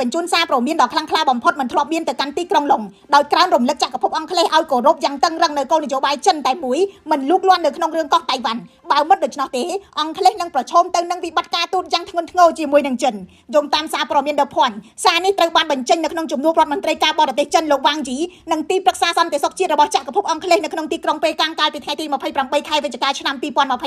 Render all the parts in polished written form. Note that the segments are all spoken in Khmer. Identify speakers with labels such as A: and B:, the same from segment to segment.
A: បញ្ជូនសារព្រមានដ៏ខ្លាំងក្លាបំផុតមិនធ្លាប់មានទៅកាន់ទីក្រុងឡុងដោយក្រើនរំលឹកចក្រភពអង់គ្លេសឲ្យគោរពយ៉ាងតឹងរឹងនៅគោលនយោបាយចិនតែមួយមិនលូកលាន់នៅក្នុងរឿងកោះតៃវ៉ាន់បើមិនដូច្នោះទេអង់គ្លេសនឹងប្រឈមទៅនឹងវិបត្តិការទូតយ៉ាងធ្ងន់ធ្ងរជាមួយនឹងចិនយោងតាមសារព័ត៌មាន The Point សារនេះត្រូវបានបញ្ចេញនៅក្នុងជំនួបរដ្ឋមន្ត្រីការបរទេសចិនលោកវ៉ាងយីនិងទីប្រឹក្សាសន្តិសុខជាតិរបស់ចក្រភពអង់គ្លេសនៅក្នុងទីក្រុងប៉េកាំងកាលពីថ្ងៃទី28ខែវិច្ឆិកាឆ្នាំ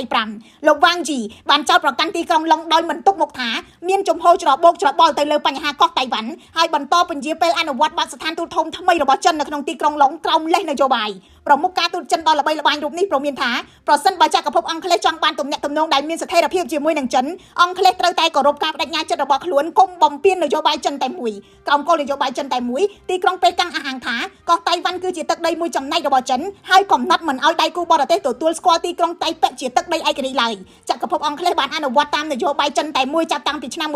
A: 2025លោកវ៉ាងយីបានចោទប្រកាន់ទីក្រុងឡុងដោយមិនទុកមុខថាមានជំហរច្របូកច្របល់ទៅលើបញ្ហាកោះតៃវ៉ាន់ហើយបន្តពន្យាពេលអនុវត្តបទស្ថានទូតធំថ្មីរបស់ចិននៅក្នុងទីក្រុងឡុងក្រោមលេសនយោបាយប្រមុខការទូតចិនដ៏ល្បីល្បាញរូបនេះព្រមានថាប្រសិនបើចក្រភពអង់គ្លេសចង់បានទំនាក់ទំនងដែលមានស្ថិរភាពជាមួយនឹងចិនអង់គ្លេសត្រូវតែគោរពការបដិញ្ញាចិត្តរបស់ខ្លួនកុំបំពាននយោបាយចិនតែមួយក្រោមគោលនយោបាយចិនតែមួយទីក្រុងប៉េកាំងអះអាងថាកោះតៃវ៉ាន់គឺជាទឹកដីមួយចំណែករបស់ចិនហើយកំណត់មិនឲ្យដៃគូបរទេសទទួលស្គាល់ទីក្រុងតៃប៉ិជាទឹកដីឯករាជ្យឡើយចក្រភពអង់គ្លេសបានអនុវត្តតាមនយោបាយចិនតែមួយចាប់តាំងពីឆ្នាំ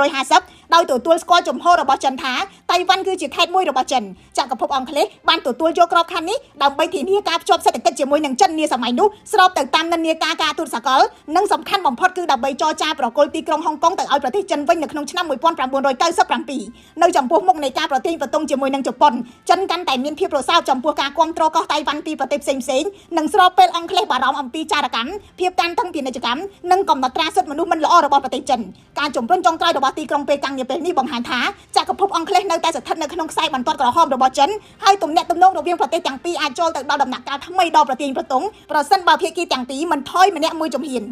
A: 1950ដោយទទួលស្គាល់ជំហររបស់ចិនថាតៃវ៉ាន់គឺជាខេត្តមួយរបស់ចិនចក្រភពអង់គ្លេសបានទទួលយកក្របខ័ណ្ឌនេះដើម្បីធានាការភ្ជាប់សេដ្ឋកិច្ចជាមួយនឹងចិននាសម័យនោះស្របទៅតាមនិន្នាការការទូតសកលនិងសំខាន់បំផុតគឺដើម្បីចរចាប្រគល់ទីក្រុងហុងកុងទៅឲ្យប្រទេសចិនវិញនៅក្នុងឆ្នាំ1997នៅចំពោះមុខនៃការប្រទាញប្រទង់ជាមួយនឹងជប៉ុនចិនកាន់តែមានភាពរសើបចំពោះការគាំទ្រកោះតៃវ៉ាន់ពីប្រទេសផ្សេងៗនិងស្របពេលអង់គ្លេសបារម្ភអំពីចារកម្មភាពតានតឹងពាណិជ្ជកម្មនិងកំណត់ត្រាសិទ្ធិមនុស្សមិនល្អរបស់ប្រទេសចិនការជំរុញចុងក្រោយរបស់ទីក្រុងប៉េកាំងនាពេលនេះបង្ហាញថាចក្រភពអង់គ្លេសនៅតែស្ថិតនៅក្នុងខ្សែបន្ទាត់ក្រហមរបស់ចិនហើយទំនាក់ទំនងរវាងប្រទេសទាំងពីរអាចចូលទៅដល់ដំណាក់កាលថ្មីដ៏ប្រទាញប្រទង់ប្រសិនបើភាគីទាំងពីរមិនថយម្នាក់មួយជំហាន។